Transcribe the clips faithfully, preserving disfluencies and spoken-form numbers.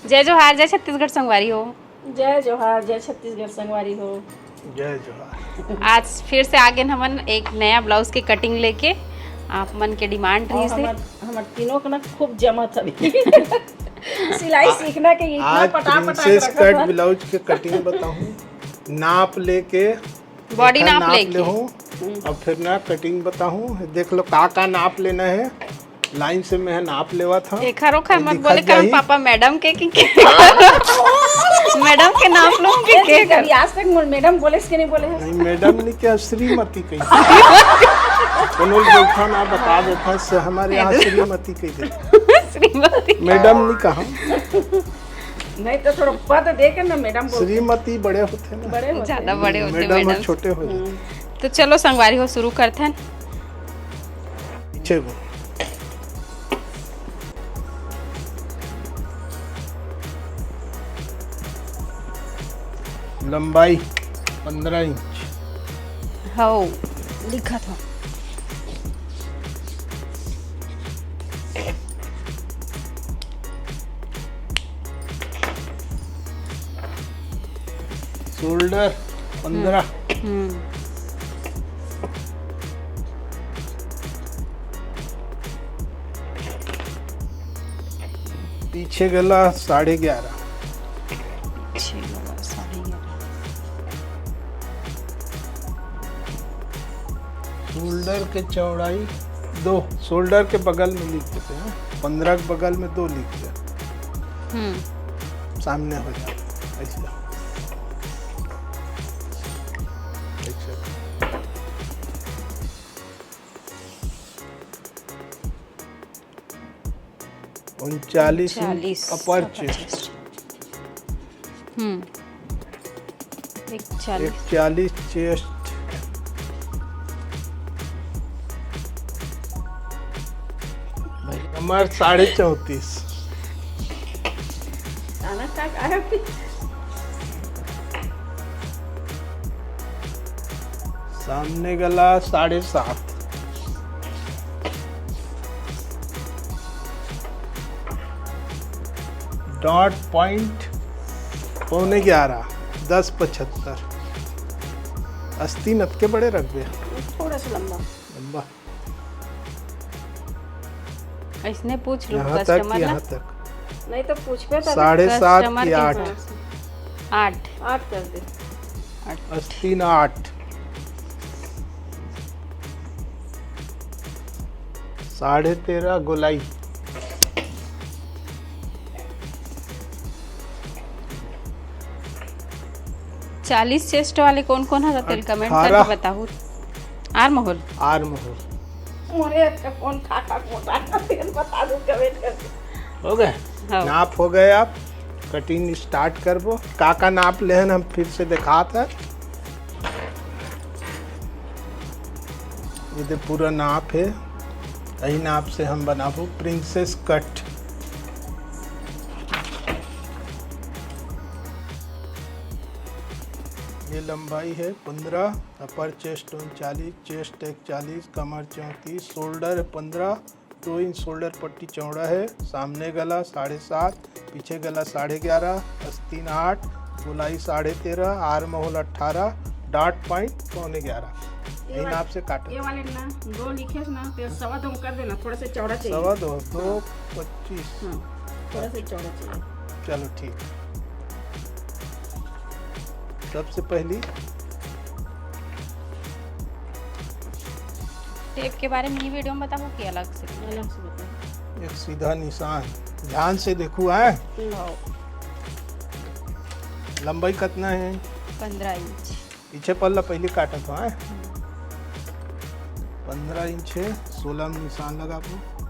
जय जोहार, जय छत्तीसगढ़ संगवारी हो। जय जोहार, जय छत्तीसगढ़ संगवारी हो। जय जोहार। आज फिर से आगे हमन एक नया ब्लाउज के कटिंग लेके आप मन के डिमांड रही से। हमर तीनों के ना खूब जमत हवे। सिलाई सीखना के इतना आज पटा पटा के प्रिंसेस कट ब्लाउज के कटिंग बताऊं, नाप लेके बॉडी नाप लेके हो। अब फिर ना कटिंग बताऊं, देख लो का का नाप लेना है। लाइन से मैं नाप लेवा था। एखर ओखर मत बोले, कारण पापा मैडम के कि के मैडम के नाप लो कि के कर। आज तक मोर मैडम बोले के नहीं बोले है। नहीं, मैडम नहीं क्या, श्रीमती कही। कोनो जोखा ना बता देता से हमारे यहाँ श्रीमती कही देता। श्रीमती मैडम नहीं कहा। नहीं तो थोड़ा पद दे के ना मैडम बोल। श्रीमती बड़े होते ना। बड़े होते ज्यादा हैं। बड़े होते मैडम मैडम। छोटे हो जाते। तो चलो संगवारी हो शुरू करथन। पीछे को। लंबाई पंद्रह इंच। हो लिखा था। शोल्डर पंद्रह। हम्म। पीछे गला साढ़े ग्यारह। पीछे गला साढ़े ग्यारह। शोल्डर के चौड़ाई दो, शोल्डर के बगल में लिख देते हैं, पंद्रह के बगल में दो लिख दिया। हम्म। सामने हो जाए ऐसा। उनचालीस इंच अपर चेस्ट। हम्म। इकचालीस। इकचालीस चेस्ट। कमर साढ़े चौंतीस। सामने गला साढ़े सात। डॉट पॉइंट पौने ग्यारह, दस पचहत्तर। अस्तीन अतके बड़े रखबे। थोड़ा सा लंबा। लंबा। ऐसने पूछ लो कस्टमर ला। यहाँ तक। नहीं तो पूछबे तो साढ़े सात की आठ। आठ। आठ कर दे। अस्तीन आठ। साढ़े तेरह गोलाई। चालीस चेस्ट वाले कौन कौन हर तेल कमेंट करके बताओ। Arm hole. Arm hole. मोरे अच्छा कौन खा खा मोटा तेल बता दो कमेंट करके। हो गए। हाँ। नाप हो गए आप। कटिंग स्टार्ट करबो। का का नाप लेहन हम फिर से दिखात है। ये दे पूरा नाप है। यही नाप से हम बनाबो प्रिंसेस कट। ये लंबाई है पंद्रह, अपर चेस्ट उनचालीस, चेस्ट इकचालीस, कमर चौंतीस, शोल्डर पंद्रह, दो इंच शोल्डर पट्टी चौड़ा है। सामने गला साढ़े सात, पीछे गला साढ़े ग्यारह, अस्तीन आठ, गोलाई साढ़े तेरह, आर्म होल अट्ठारह, डॉट पॉइंट पौने ग्यारह। ये यही वाले- नाप से काटो। ये वाले ना दो लिखे ना, तो सवा दो कर देना, थोड़ा सा चौड़ा चाहिए। सवा दो, दो पच्चीस। हाँ, थोड़ा सा चौड़ा चाहिए। चलो ठीक। सबसे पहली टेप के बारे में ये वीडियो में बताओ कि अलग से? अलग से बताओ। एक सीधा निशान, ध्यान से देखू है। लो। लंबाई कितना है? पंद्रह इंच। पीछे पल्ला पहले काटत हो, हैं? पंद्रह इंच है, सोलह में निशान लगाबो।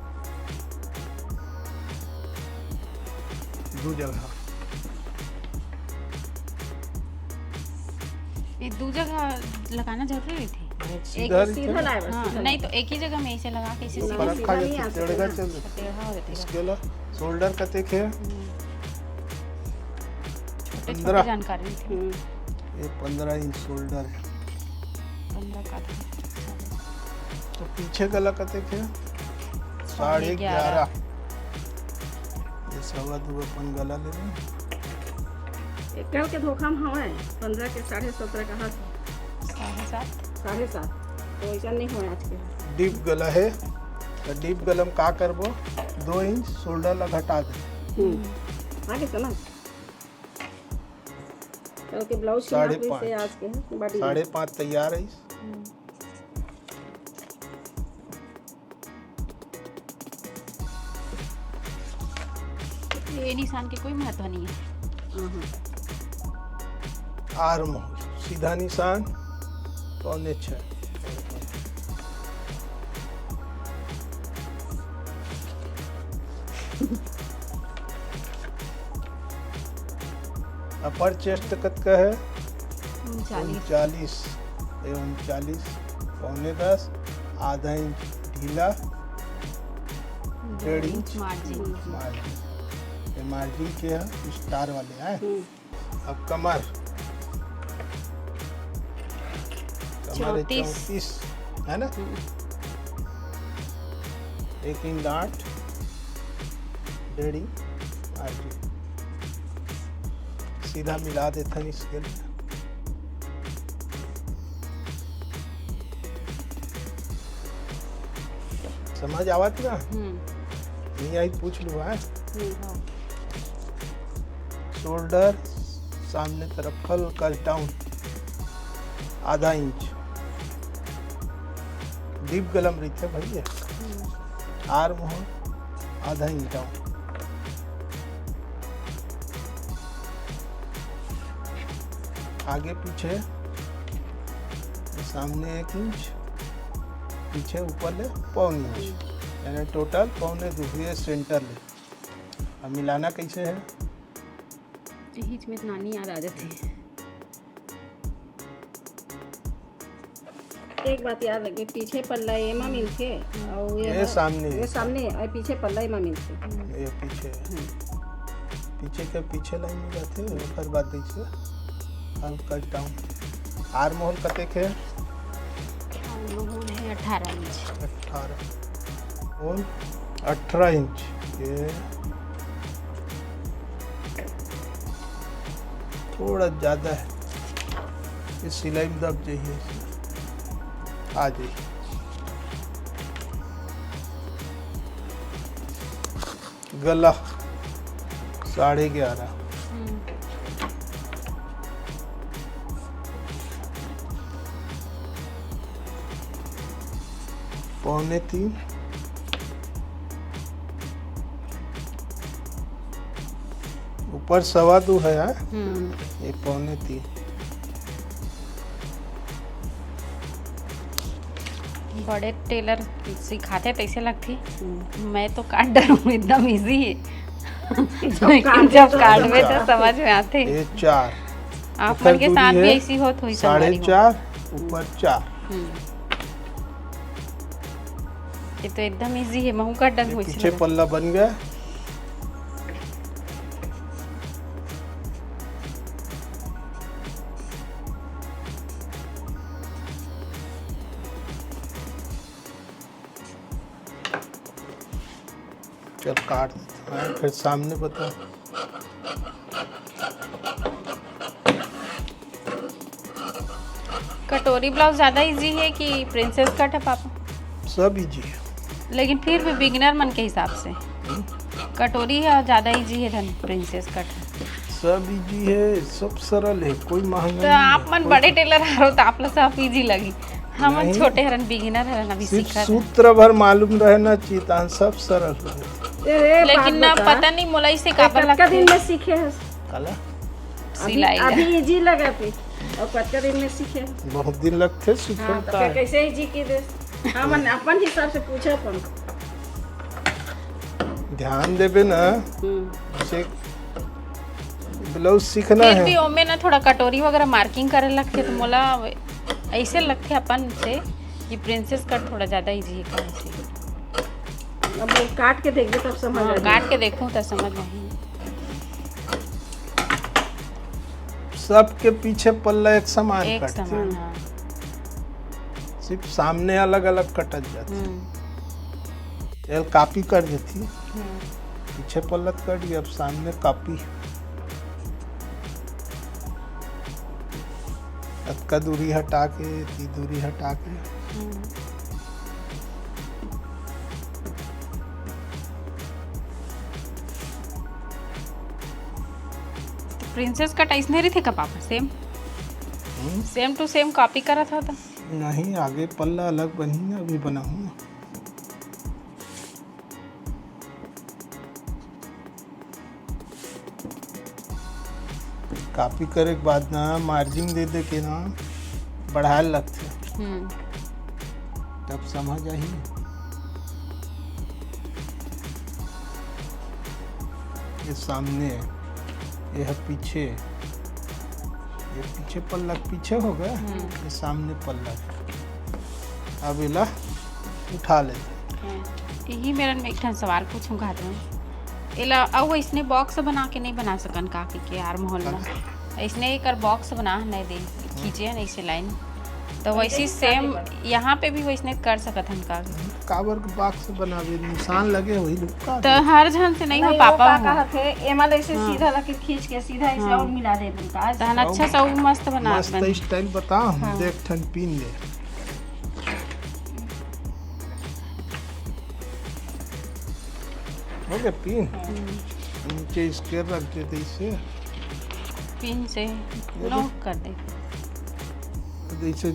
दो जगह। ये दो जगह लगाना जरूरी थी। सीधा एक, सीधा लाए बस, हाँ, सीधा। नहीं तो एक ही जगह में ऐसे लगा के इसे सीधा सीधा नहीं आ सकता। टेढ़ा हो जाता है। इसके लिए शोल्डर कते के? हम्म। छोटे छोटे जानकारी थी। हम्म। ये पंद्रह इंच शोल्डर है। पंद्रह का था। तो पीछे गला कते के? साढ़े ग्यारह। सवा दू अपन गला ले लें। ए, कल के धोखा में हवय, पंद्रह के साढ़े सत्रह कहा था। साढ़े सात। साढ़े सात। तो ऐसा नहीं होय आज के। डीप गला है, तो डीप गला में का करबो? दो इंच शोल्डर ला घटा दे। हम्म। आगे समझ। कल के ब्लाउज के साढ़े नाप से पाँच। आज के है बड़ी। साढ़े पाँच तैयार है। ये निशान के कोई महत्व नहीं है। हाँ, हाँ। आर्म होल, सीधा निशान, पौने छः। अपर चेस्ट कतका है? उनचालीस। उनचालीस। ये उनचालीस, पौने दस, आधा इंच ढीला, डेढ़ इंच मार्जिन। मार्जिन। ये मार्जिन के है, स्टार वाले हैं। हम्म। अब कमर, कमर है चौंतीस। चौंतीस, है ना? हम्म। एक इंच गांठ, डेढ़ इंच मार्जिन। सीधा मिला देथन इसके लिए। समझ आवत ना? हम्म। नहीं आई, पूछ लू, है? हम्म। शोल्डर सामने तरफ हल्का डाउन, आधा इंच। डीप गला में रहिथे भैया। आर्म होल आधा इंच डाउन। आगे पीछे, सामने एक इंच, पीछे ऊपर ले पौन इंच, यानी टोटल पौने दू, ये सेंटर ले। अब मिलाना कैसे है? यही में नानी याद आ जाती है। एक बात याद रखे, पीछे पल्ला एमा मिलथे और ये ये है, सामने ये है। सामने और पीछे पल्ला एमा मिलथे। ये पीछे है। हम्म। पीछे के पीछे लाइन में जाते हैं, ओकर बाद ऐसे हल्का डाउन। आर्म होल कतेक है? वो है अठारह इंच। अठारह। होल अठारह इंच। ये थोड़ा ज़्यादा है, ये सिलाई में दब जाइए, आ जाइए। गला साढ़े ग्यारह, हम्म। पौने तीन, ऊपर सवा दू है यार, हम्म। ये पौने तीन। बड़े टेलर सिखाते तैसे लगथे। हम्म। मैं तो काट डरूँ, एकदम इजी है। काट लेकिन जब दो, काटबे अच्छा। तो समझ में आथे। ये चार, आप एकर मन के साथ दूरी भी है ऐसी होत होई साढ़े संगवारी हो। चार, ऊपर चार। हम्म। ये तो एकदम इजी है, महू काट डर ये होई पीछे से लगा। पल्ला बन गया। चल काट देते हैं, फिर सामने बता। कटोरी ब्लाउज ज्यादा इजी है कि प्रिंसेस कट है पापा? सब इजी है। लेकिन फिर भी बिगिनर मन के हिसाब से कटोरी है ज्यादा इजी है धन प्रिंसेस कट है। सब इजी है, सब सरल है, कोई महंगा तो नहीं है, आप मन कोई बड़े टेलर हरो तो आप ला सब इजी लगी, हमन नहीं। छोटे हरन, बिगिनर हरन, अभी सिर्फ सीखत हन। सूत्र भर मालूम रहना चाहिए, तहन सब सरल हो। ए रे, लेकिन ना बात बता। पता नहीं मोला इसे ए, काबर कतका दिन लगथे। में सीखे हस? काला? अभी, सिलाई ला। अभी इजी लगा थे और कतका दिन में सीखे हस? बहुत दिन लगथे सीखे हाँ, में तो का फिर है? कैसे इजी की दे? हमन अपन हिसाब से पूछे अपन। ध्यान देबे ना, हम्म। जैसे ब्लाउज सीखना फिर है। भी ओमे ना थोड़ा कटोरी वगैरह मार्किंग करे लगथे तो मोला ऐसे लगथे अपन से कि प्रिंसेस कट थोड़ा ज्यादा इजी है कहे से। अब वो काट के देखबे तब समझ हाँ, आ काट के देखूँ तो समझ नहीं। सबके पीछे पल्ला एक समान एक कटथे, समान, हाँ। सिर्फ सामने अलग अलग कटत जाथे। हम्म, एल कॉपी कर देथे। हम्म। पीछे पल्ला कट गया, अब सामने कॉपी। अतका दूरी हटा के, इतनी दूरी हटा के। हम्म। तो प्रिंसेस कट अइसने रहिथे का पापा? सेम? हम्म। सेम टू सेम कॉपी करत हो तो? नहीं, आगे पल्ला अलग बनही ना, अभी बनाहूँ ना। कॉपी करे के बाद ना मार्जिन दे दे के ना बढ़ाए लगथे। हम्म। तब समझ आही। ये सामने, ये ह पीछे, ये पीछे पल्ला पीछे हो गया, हम्म। ये सामने पल्ला। अब एला उठा ले। हम्म। यही मेरा एक ठन सवाल पूछूं कहत हूँ, एला अउ अइसने बॉक्स बना के नहीं बना सकन का के, के आर्म होल ला? हाँ। अइसने एकर बॉक्स बना नहीं दे, खींचे नहीं से लाइन, तो वैसे ही सेम यहाँ पे भी वैसने कर सकत हन का? काबर के बॉक्स बनावे, निशान लगे वही लोग का तो दे। हर झन से नहीं हो नहीं, वो पापा का हो। कहत हे, एमा ले से हाँ। सीधा लगे खींच के सीधा इसे हाँ। और मिला दे बन का। तहन अच्छा सा वो मस्त बना मस्त बन। स्टाइल बता हम हाँ। देख ठन पीन ले। हो गया पीन। हम्म। नीचे स्केल रख देते इसे। पिन से ये लॉक कर दे। जैसे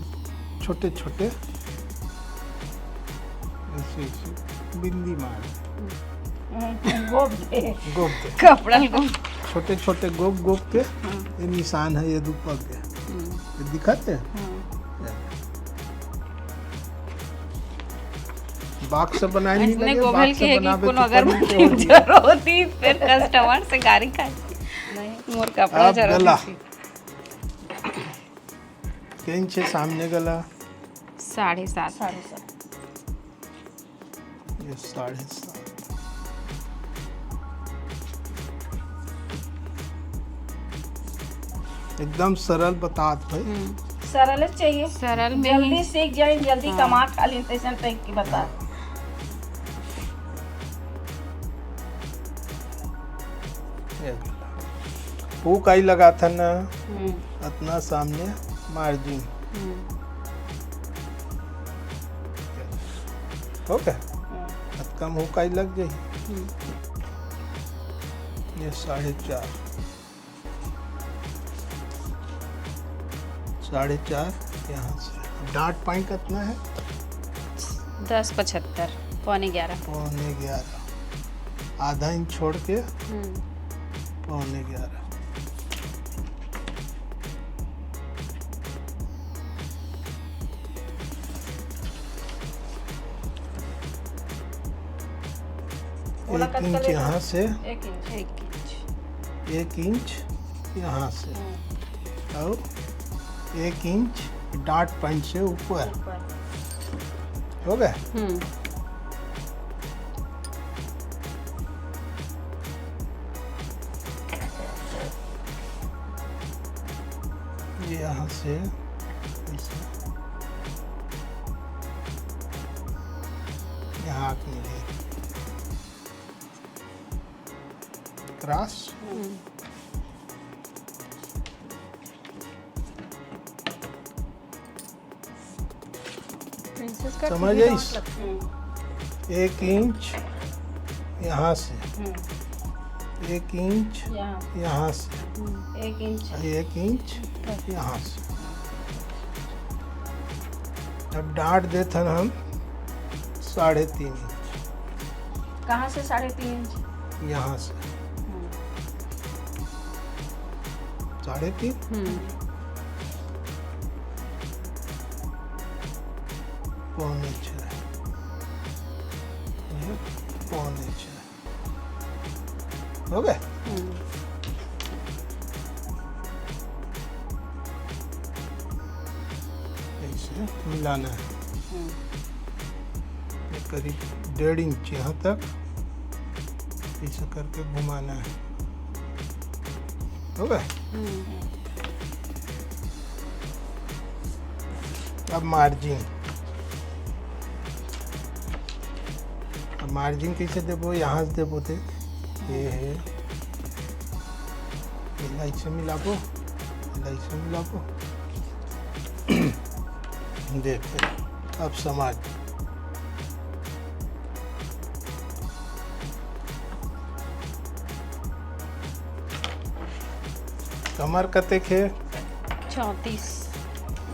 छोटे छोटे ऐसे ऐसे बिंदी मार। हम्म, गोप दे। गोप दे। कपड़ा गोप। छोटे छोटे गोप गोप के हाँ। ये निशान है, ये दीपक के। हम्म। ये दिखाते हैं? हाँ। बॉक्स बनाए नहीं इसने लगे, गोगल बॉक्स के है कि बनावे कोनो तो अगर पन्नी के मशीन हो गया। जरूरत होती, फिर कस्टमर से गारी खाए। नहीं। मोर कपड़ा आप जरूरत गला। होती। के इंच है सामने गला? साढ़े सात। साढ़े सात। ये साढ़े सात। एकदम सरल बतात भाई। हम्म। सरल चाहिए। सरल में जल्दी ही। सीख जाए, जल्दी हाँ। कमा खा लें, तैसन टाइप की बता। हाँ। ये हुक आई लगाथन ना, हम्म। अतना सामने मार्जिन। हम्म। हो गया? हम्म। अतका में हुक आई लग जाही। हम्म। ये साढ़े चार। साढ़े चार यहाँ से। अब डार्ट पॉइंट कितना है? दस पचहत्तर, पौने ग्यारह। पौने ग्यारह। आधा इंच छोड़ के हम्म। पौने ग्यारह। ओला एक कट कर इंच लेना। यहाँ से। एक इंच। एक इंच। एक इंच यहाँ से। हम्म। और एक इंच डार्ट पॉइंट से ऊपर। ऊपर। हो गया? हम्म। ये यहाँ से ऐसे। यहाँ आके मिले। क्रॉस। हम्म। प्रिंसेस कट समझ कितनी आइस? डांट लगती है? हम्म। एक इंच यहाँ से, हम्म। एक इंच यहाँ। यहाँ से, हम्म। एक इंच। एक इंच यहाँ से। अब डांट देथन हम साढ़े तीन इंच। कहाँ से साढ़े तीन इंच? यहाँ से। हम्म। साढ़े तीन? हम्म। पौने छः। ये पौने छः। हो गए? हम्म। ऐसे मिलाना है। हम्म। ये करीब डेढ़ इंच यहाँ तक ऐसे करके घुमाना है। हो गए? हम्म। अब मार्जिन, अब मार्जिन कैसे देबो? यहाँ से देबो, देख, ये हे, एला अइसे मिलाबो, एला अइसे मिलाबो। देख, अब समझ। कमर कतेक हे? चौंतीस।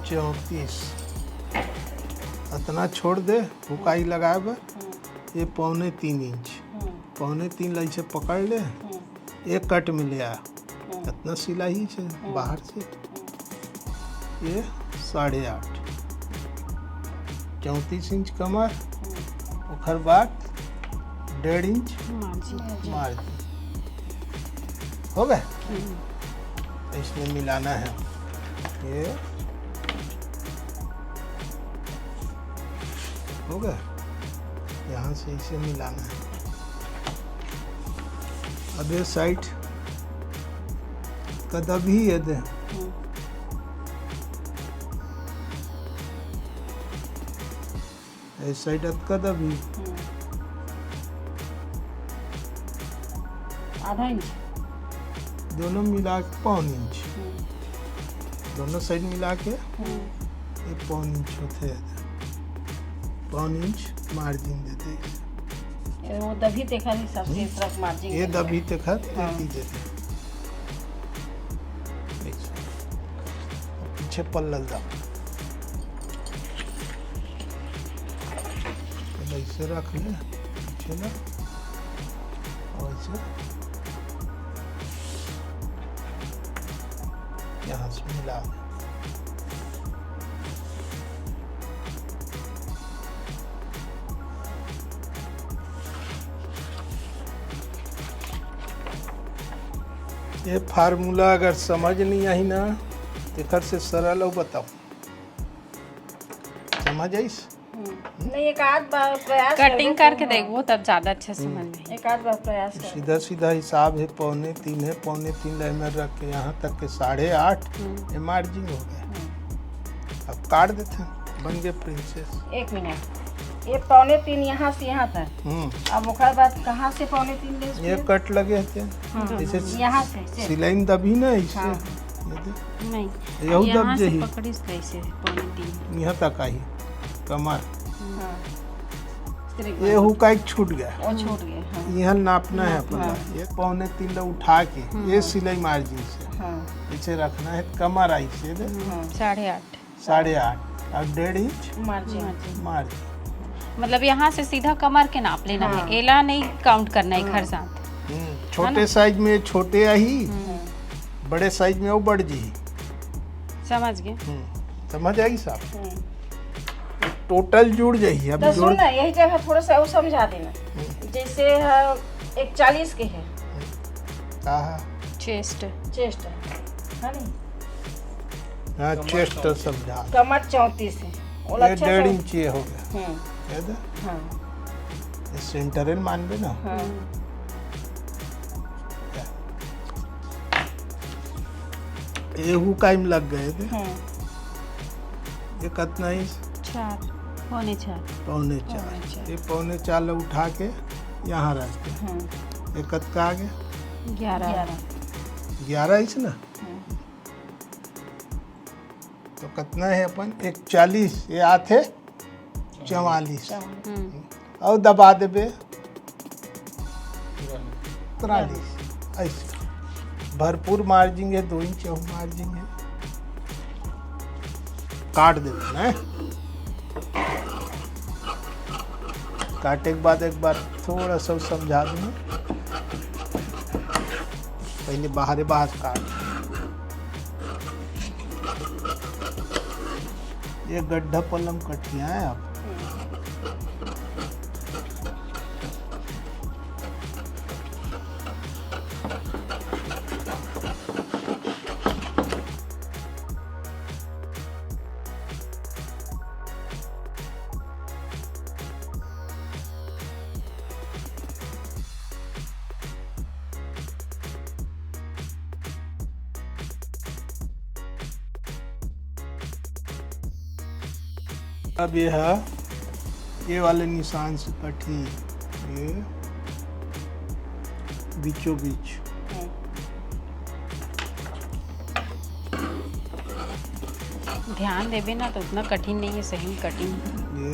चौंतीस। अतना छोड़ दे, हुकाई लगाए बर। हम्म। ये पौने तीन इंच। हम्म। पौने तीन ला अइसे पकड़ ले, हम्म। एक कट में ले आ। हम्म। अतना सिलाई हे हम्म। बाहर से। हम्म। ये साढ़े आठ, चौंतीस इंच कमर, हम्म। ओकर बाद डेढ़ इंच मार्जिन। मार्जिन। हो गए? हम्म। इसमें मिलाना है ये, हो गया। यहाँ से इसे मिलाना है। अब ये साइड का दबही है दे। हम्म। ये साइड अतका दबही। हम्म। आधा इंच। दोनों मिला के पौन इंच। हम्म। दोनों साइड मिला के हम्म। ये पौन इंच होथे। पौन इंच मार्जिन देथे। ये वो दबही तेखर हिसाब से हम्म। इस तरफ मार्जिन ये देथे। दबही तेखर हाँ। एती देथे। पीछे पल्ला ला। पहले इसे रख ले, पीछे ला, और इसे यहाँ से मिला ले। ये फार्मूला अगर समझ नहीं आई ना, तेखर से सरल हो बताओ, समझ आइस? हम्म। नहीं, एक आध बार प्रयास कटिंग करके करके हाँ। देखबो, तब ज्यादा अच्छा हम्म। समझ में। एक आध बार प्रयास कर। सीधा सीधा हिसाब है, पौने तीन है, पौने तीन ला एमे रख के यहाँ तक के साढ़े आठ, हम्म। ये मार्जिन हो गया। हम्म। अब काट देते हैं, बन गए प्रिंसेस। एक मिनट, ये पौने तीन यहाँ से यहाँ तक। हम्म। अब ओकर बाद कहाँ से पौने तीन ले ये उसके? कट लगे थे। हाँ, जैसे हाँ, यहाँ से, से। सिलाई में दबी ना इससे। हाँ। ये दे। नहीं, यहू यहाँ दब से जही। पकड़िस कैसे पौने तीन? यहाँ तक आई कमर। हाँ। इस तरह ये का। हुकाई छूट गया। वो छूट गया, हाँ। यहाँ नापना है हाँ, अपना। हाँ। ये पौने तीन ला उठा के, हम्म। ये सिलाई मार्जिन से। हाँ। इसे रखना है कमर आई से दे। हाँ। साढ़े आठ। साढ़े आठ और डेढ़ इंच मार्जिन। मार्जिन। मार्जिन। मतलब यहाँ से सीधा कमर के नाप लेना हाँ। है, एला नहीं काउंट करना है हाँ। एकर साथ। हम्म, है छोटे ना? साइज में छोटे आही, हम्म। बड़े साइज में वो बढ़ जी। समझ गए। हम्म, समझ आई साहब? हम्म। टोटल जुड़ जाही। अब तो जोड़ सुन ना, यही जगह थोड़ा सा वो समझा देना। हम्म। जैसे, हाँ, एक चालीस के है। का है? चेस्ट। चेस्ट है, है नहीं? हाँ, कमर चेस्ट तो चौंतीस। समझा। कमर चौंतीस है। वो ये अच्छा डेढ़ से इंच ये हो गया। हम्म। ये दे? हाँ। ये सेंटर है, मानबे ना? हाँ। ये हुकाई में लग गए थे। हम्म। ये कितना है? चार, पौने चार। पौने चार। पौने चार। ये पौने चार ला उठा के यहाँ रख दे। हम्म। ये कतका आ गया? ग्यारह। ग्यारह। ग्यारह इस ना? हम्म। तो कितना है अपन? एक चालीस, ये आथे चवालीस। चवालीस। हम्म। और दबा देबे तिरालीस। ऐसे भरपूर मार्जिन है, दो इंच और मार्जिन है। काट देते हैं। काटे के बाद एक बार थोड़ा सा समझा दूँ, पहले बाहरे बाहर काट। ये गड्ढा पलंग कठिया है आप। अब ये है, ये वाले निशान से कटी, ये, बीचों बीच। ध्यान देबे ना तो उतना कठिन नहीं है, सही में कठिन। ये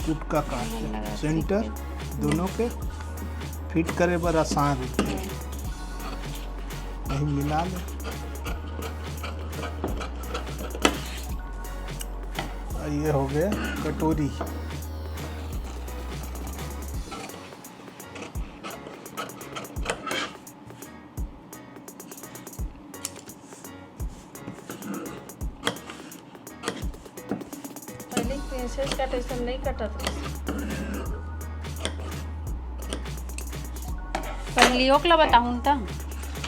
कुटका काट के सेंटर दोनों के फिट करे बर आसान रहिथे। यही मिला ले। ये हो गया कटोरी। पहले प्रिंसेस कट ऐसा नहीं कटत रहिस। पहली ओकला बताहूँ त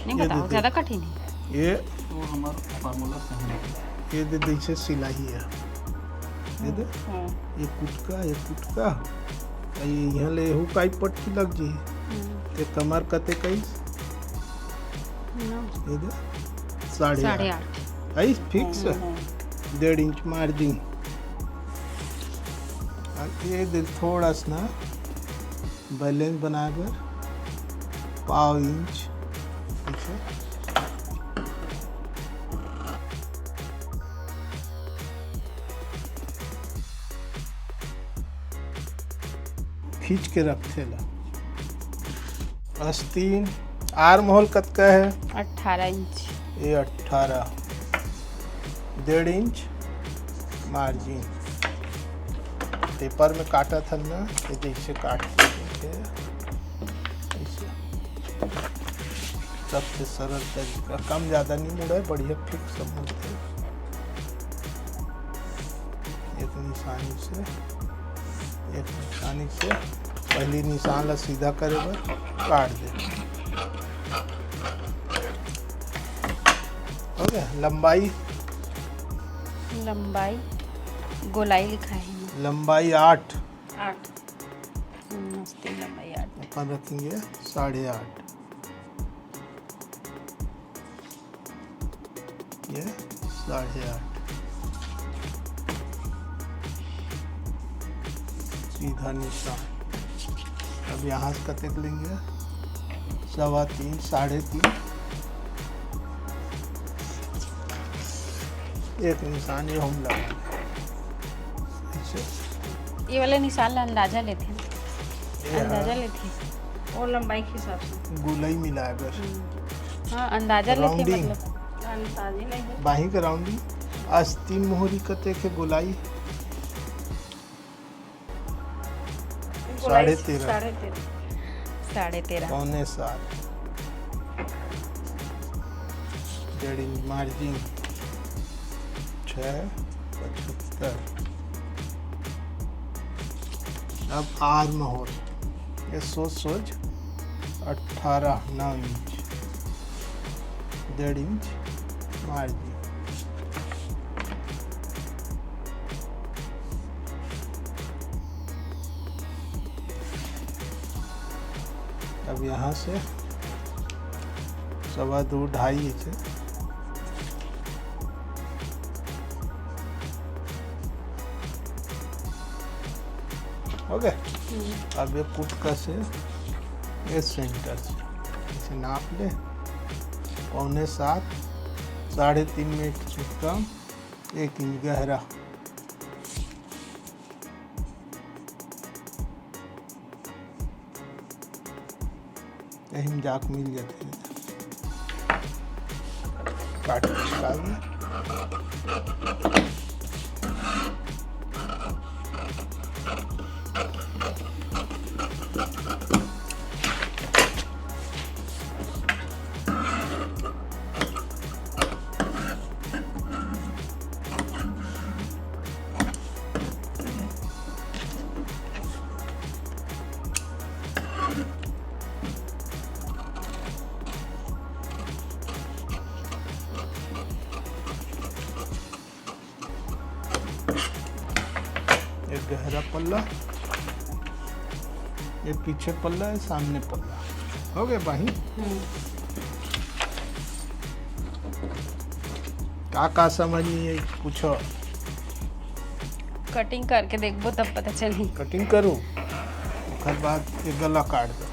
नहीं बताओ, ज्यादा कठिन है। ये तो हमारा फार्मूला सही है। ये दे जैसे सिलाई है, ये दे, ये कुटका, ये कुटका, ये यहाँ ले हो काई पट्टी लग जी। ये कमर कते कई? ये दे, साढ़े साढ़े आठ। आठ। आई फिक्स डेढ़ इंच मार्जिन। ये दे थोड़ा सा ना बैलेंस बनाए बर पाव इंच पीछे। खींच के रखथे ला। आस्तीन, आर्म होल कतका है? अठारह इंच। ये अठारह, डेढ़ इंच मार्जिन। पेपर में काटत हन ना, ये जैसे काटते हैं, ऐसे। सबसे सरल तरीका, कम ज़्यादा नहीं मुड़े, बढ़िया फिक्स सब मुड़ते। एक निशानी से, एक निशानी से पहली निशान ला सीधा करे बर काट दे। हो गया लंबाई? लंबाई, गोलाई लिखा है। लंबाई आठ। आठ। हम्म, आस्तीन लंबाई आठ। अपन रखेंगे साढ़े आठ। ये साढ़े आठ, सीधा निशान। अब यहाँ से कतेक लेंगे? सवा तीन, साढ़े तीन। एक निशान ये हम लगा, ऐसे। ये वाला निशान ला अंदाजा लेथे। ये अंदाजा है लेथे। और लंबाई के हिसाब से। गोलाई मिलाए बर। हाँ, अंदाजा लेथे। Rounding। मतलब अंदाजे नहीं है। बाही के राउंडिंग। आस्तीन मोहरी कते के गोलाई? साढ़े तेरह। साढ़े तेरह। साढ़े तेरह। पौने सात। डेढ़ इंच मार्जिन। छः पचहत्तर। अब आर्म होल, ये सोच सोच अठारह, नौ इंच, डेढ़ इंच मार्जिन। अब यहाँ से सवा दो, ढाई इंच। हो गया। अब ये कुटका से, ये सेंटर से इसे नाप ले। पौने सात, साढ़े तीन में एक छुटका, एक इंच गहरा। यही में जाके मिल जाते हैं। काट के निकाल दे। एक गहरा पल्ला, एक पीछे पल्ला, एक सामने पल्ला। हो गए बाही। का का समझ नहीं है, पूछो। कटिंग करके देखबो तब पता चलही। कटिंग करो, ओकर बाद ये गला काट दो।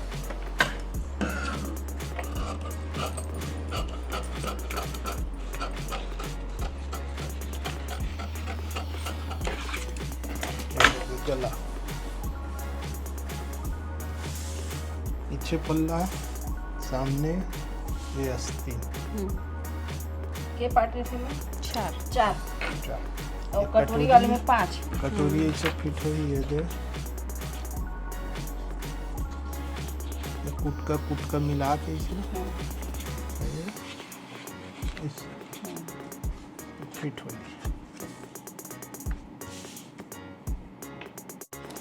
गला, पीछे पल्ला, सामने ये आस्तीन। हम्म। के पार्ट रहिथे एमा? चार। चार। चार। और ये कटोरी वाले में पाँच। कटोरी ऐसे फिट होही, ये दे। ये कुटका कुटका मिला के इसे, हम्म। ये ऐसे फिट होही।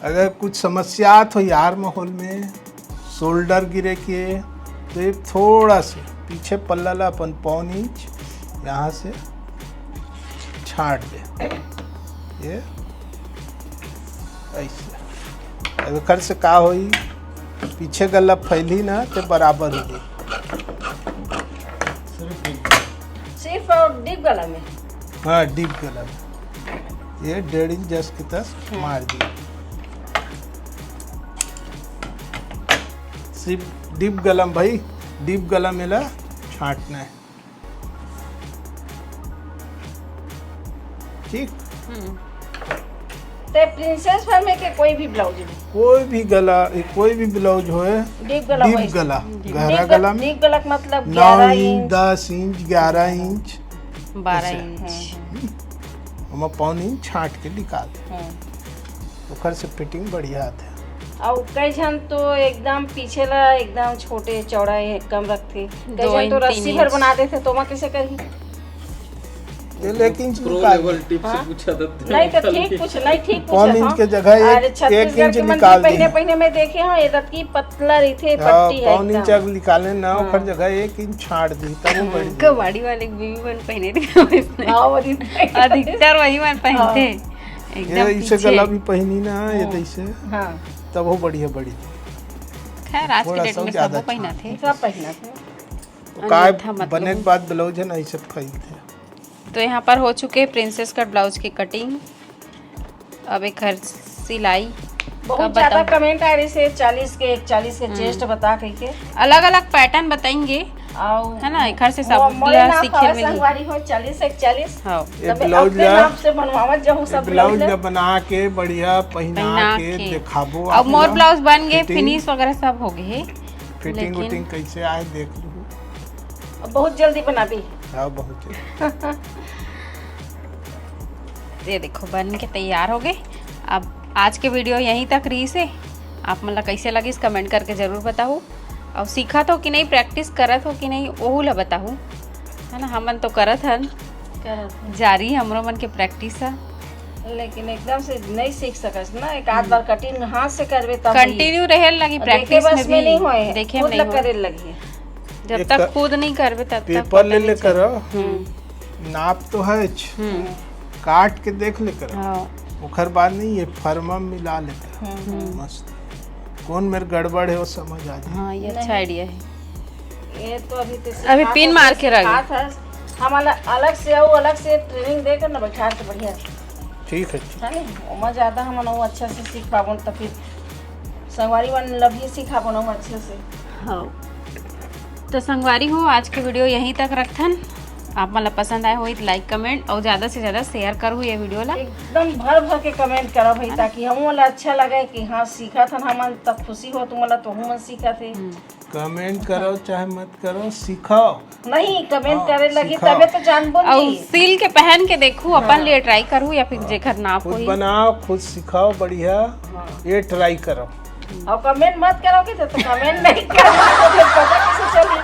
अगर कुछ समस्या तो यार माहौल में शोल्डर गिरे के, तो ये थोड़ा से पीछे पल्ला ला अपन पौन इंच यहाँ से छाट दे, ये ऐसे। अब एकर से का होई, पीछे गला फैली ना, तो बराबर हो जाई। सिर्फ और डीप गला में। हाँ, डीप गला में ये डेढ़ इंच जस के तस मार दिया। सिर्फ डीप गला में भाई, डीप गला में ला छाटना है। ठीक, हम्म। ते प्रिंसेस फॉर्म में के कोई भी ब्लाउज में कोई भी गला, कोई भी ब्लाउज होए, डीप गला डीप होए। गला, डीप गहरा गला, गला में डीप गला के मतलब नौ ग्यारह इंच, इंच। दस इंच, ग्यारह इंच, बारह ऐसे। इंच। हम्म। ओमा पौन इंच छाट के निकाल दे। हम्म। ओखर से फिटिंग बढ़िया आथे। और कई झन तो एकदम पीछे ला एकदम छोटे चौड़ा है, कम रखथे। कई दो झन तो इंच, रस्सी तीन भर इंच। बना देथे, तो ओमा कैसे करही? ये एक इंच प्रो निकाल लेवल दे। टिप्स हाँ? पूछा था। नहीं तो ठीक कुछ, नहीं ठीक पौन पूछा इंच था। के जगह एक, अरे, एक छत्तीसगढ़ इंच के मंदिर निकाल पहले दिए। पहले मैं देखे हूँ, ये रतकी पतला रहिथे, हाँ, पट्टी है पौन इंच एकदम। अगर निकाले ना, हाँ। ओखर जगह एक इंच छाट दी, तब वो बढ़ जाए। कबाड़ी वाले भी मन पहने थे वैसने। हाँ, वो दिन अधिकतर वही मन पहनते। ये एकदम इसे पीछे। गला भी पहनी ना, ये तो इसे, हाँ, तब वो बढ़िया बढ़ी। खैर, आज के थोड़ा डेट सा में ज्यादा सबो पहनत हे। सब पहना थे। तो काय अन्यथा मत बने लो। के बाद ब्लाउज है ना, इसे फैलते। तो यहाँ पर हो चुके प्रिंसेस कट ब्लाउज की कटिंग। अब एकर सिलाई बहुत कब ज्यादा बताऊं? कमेंट आ रही से चालीस के, इकतालीस के चेस्ट बता कह के। अलग अलग पैटर्न बताएंगे, और है ना? एकर से सब मो-, मोरे ला नाप सीखे हवा मिली। संगवारी हो चालीस इकतालीस। हाँ। ये तबे ब्लाउज अपने ला, नाप से बनवावत जाहू ये सब ब्लाउज ब्लाउज ला ला। बना के बढ़िया पहना पहना के के। दिखाबो अब मोर आपला। ब्लाउज बन गए, फिटिंग। फिनिश वगैरह सब हो गए हे। फिटिंग लेकिन उटिंग कैसे आए देख लू। बहुत जल्दी बनाबी। हाँ, बहुत जल्दी। ये देखो, बन के तैयार हो गए। अब आज के वीडियो यहीं तक रही से। आप मन ला कैसे लगिस, कमेंट करके जरूर बताओ। और सीखत हो कि नहीं, प्रैक्टिस करत हो कि नहीं, ओहू ला बताओ, है ना? हमन तो करत हन, जारी हमरो मन के प्रैक्टिस है। लेकिन एकदम से नहीं सीख सकस ना, एक आध बार कटिंग हाथ से करबे तब होई। कंटिन्यू रहे लगी देखे प्रैक्टिस बस में में नहीं भी, होए, देखे खुद में ला नहीं होए। करे लगी। जब एक तक खुद नहीं करबे तब तक पेपर पता ले नहीं ले चले। करो, हम्म। नाप तो है, हम्म। काट के देख ले करो। हाँ। ओखर बाद नहीं, ये फर्मा मिला ले करो। हम्म। मस्त। कौन मेरे गड़बड़ है, वो समझ आ जाए। हाँ, ये अच्छा नहीं। आइडिया है। ये तो अभी तो अभी पिन मार के रख। सिखात हस। हम अलग, अलग से, वो अलग से ट्रेनिंंग देकर ना बैठा के बढ़िया, ठीक है, ठीक। है ना? ओमा ज्यादा हमन वो अच्छा से सीख पाबो, तो फिर संगवारी मन ला भी सिखाबो ना हम अच्छे से। हाँ, तो संगवारी हो, आज के वीडियो यहीं तक रखथन। आप मन ला पसंद आए होई तो लाइक, कमेंट और ज्यादा से ज्यादा शेयर करो ये वीडियो ला। एकदम भर भर के कमेंट करो भाई, ताकि हमन ला अच्छा लगे कि हाँ, सीखत हन हमन, तब खुशी हो तुमन ला, तो हमन सीखत हे। कमेंट करो चाहे मत करो, सिखाओ। नहीं, कमेंट हाँ, करे लगी सिखाओ। तबे तो जानबो और जी। सिल के पहन के देखू अपन लिए, ट्राई करू या फिर जेकर नाप खुद होई। बनाओ, खुद सिखाओ, बढ़िया। हाँ। ये ट्राई करो। और कमेंट मत करो कि तो, तो कमेंट नहीं करो तो फिर पता कैसे चली?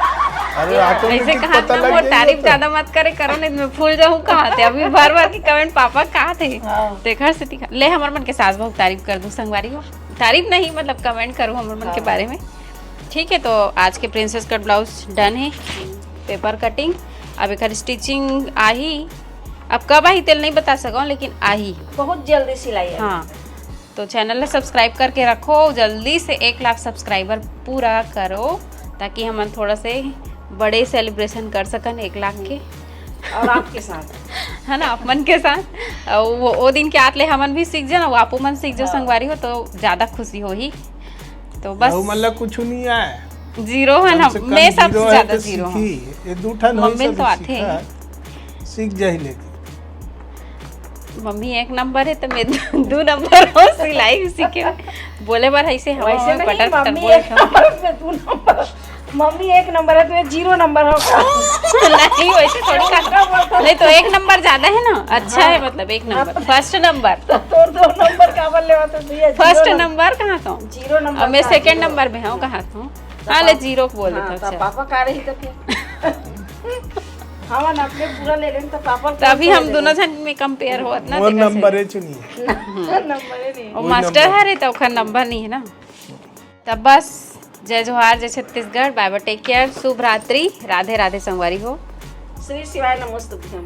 अरे ये ऐसे ऑटोमेटिक कहा पता ना, लग मोर जाएगा तारीफ तो। ज्यादा मत करे करो, नहीं तो मैं फूल जाऊँ कहा थे। अभी भर भर के कमेंट पापा कहा थे। हाँ। तेखर से तिखा-, ले हमर मन के सास बहू तारीफ कर दू संगवारी हो। तारीफ नहीं, मतलब कमेंट करू हमर मन के हाँ। बारे में। ठीक है, तो आज के प्रिंसेस कट ब्लाउज डन है, पेपर कटिंग। अब एकर स्टिचिंग आही, अब कब आही तेल नहीं बता सको, लेकिन आही। बहुत जल्दी सिलाई है। हाँ, तो चैनल ला सब्सक्राइब करके रखो, जल्दी से एक लाख सब्सक्राइबर पूरा करो, ताकि हमन थोड़ा से बड़े सेलिब्रेशन कर सकन एक लाख के। और आपके साथ। है ना, आप मन के साथ। और वो, वो दिन के आत ले हमन भी सीख जान, वो आपो मन सीख जाओ हाँ। संगवारी हो, तो ज्यादा खुशी होही। तो बस रहू मन ला कुछ नहीं आए। जीरो है कम ना, से कम मैं सबसे जीरो है ज्यादा तो जीरो हूँ। सीखी। ये दू ठन होई मम्मी सब तो आथे। सीखा। सीख जाही लेकिन। मम्मी एक नंबर है तो मैं दू नंबर हो सिलाई सीखे। बोले बर ऐसे हम वैसे नहीं, बटर मम्मी एक नंबर पे दू नंबर। मम्मी एक नंबर है, तुम्हें जीरो नंबर होगा। नहीं, वैसे थोड़ी कहा। नहीं तो एक नंबर ज्यादा है ना, अच्छा है, मतलब एक नंबर, फर्स्ट नंबर। तो दो नंबर का बल लेवा तो भैया फर्स्ट नंबर कहाँ कहूँ? जीरो नंबर अब मैं का सेकंड जीरो। नंबर में हूँ, कहाँ कहूँ? हाँ, ले जीरो को बोल हाँ, देता तो हूँ, चल। पापा का रही तो फिर। हाँ ना, अपने पूरा ले लेंगे तो पापा तो अभी हम दोनों जन में कंपेयर होत ना, मोर तेकर से। नंबर है चुनिए। नंबर ही नहीं। वो मास्टर हरे तो ओकर नंबर नहीं है ना। तब बस, जय जोहार, जय छत्तीसगढ़, बाय बाय, टेक केयर, शुभ रात्रि, राधे राधे संगवारी हो। श्री शिवाय नमोस्तुभ्यम।